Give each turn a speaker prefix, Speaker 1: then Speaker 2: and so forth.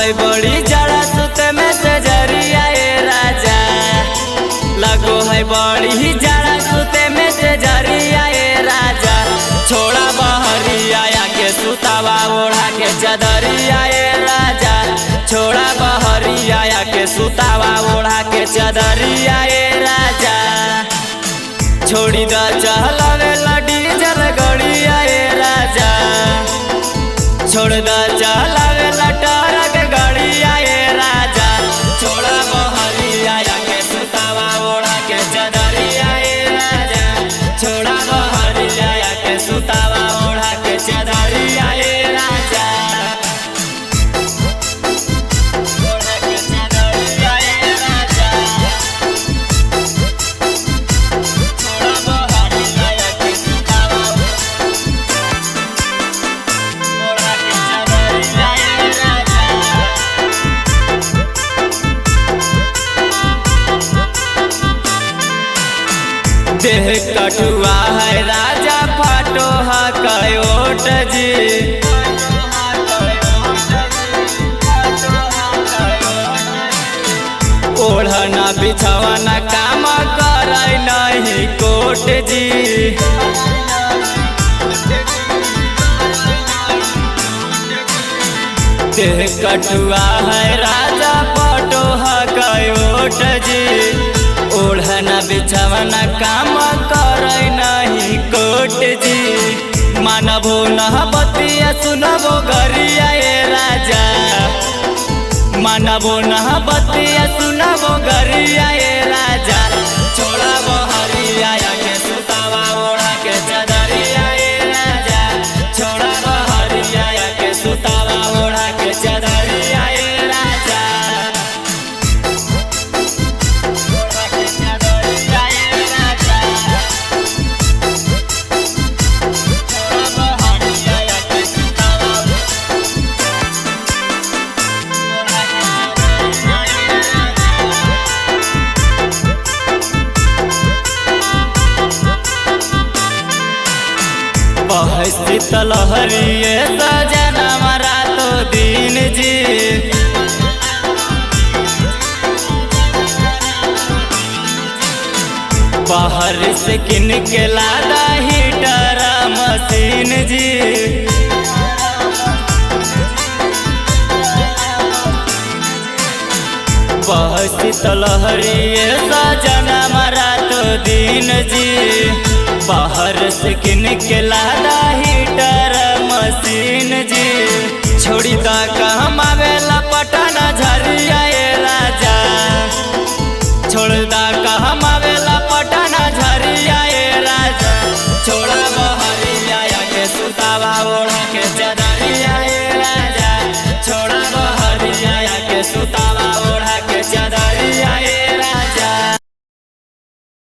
Speaker 1: है बड़ी जड़ा सुते में से जरिया ए राजा। लगो है बड़ी जड़ा सुते में से जरिया ए राजा। छोड़ा बहरिया के सुतावा ओढ़ा के चदरिया ए राजा। छोड़ा बहरिया के सुतावा ओढ़ा के चदरिया ए राजा। छोड़ी द चलावेला डीजल गड़िया ए राजा। छोड़ द चलावेला ट्रक गड़िया ए राजा। छोड़ा बहरिया के सुतावा ओढ़ा के चदरिया ए राजा। छोड़ा बहरिया के सुतावा ओढ़ा के चदरिया ए राजा। ओढ़ा के चदरिया ए राजा। छोड़ा बहरिया के सुतावा ओढ़ा के चदरिया ए राजा। देह कटुआ है राजा फाटो हा कयोट जी। ओढ़ना बिछवाना काम करे नहीं कोट जी। देह कटुआ है राजा फाटो हा कयोट जी। ओढ़ना बिछवाना काम करे नहीं कोट जी। मानबो न बतिया सुनबो गरिया ए राजा। मानबो न बतिया सुनबो गरिया ए राजा। छोड़ा बहरिया के सुतावा ओढ़ा के चदरिया ए राजा। छोड़ा बहरिया के सुतावा ओढ़ा के चदरिया ए राजा। ओढ़ा के चदरिया ए राजा। छोड़ा बहरिया के सुतावा ओढ़ा के चदरिया ए राजा। बहसी लहरिए सजना रातो दिन जी। बाहर से किन के लादा हीटर मशीन जी। बहसी लहरिए सजना रातो दिन जी। बाहर से किन के लादा हीटर मशीन जी।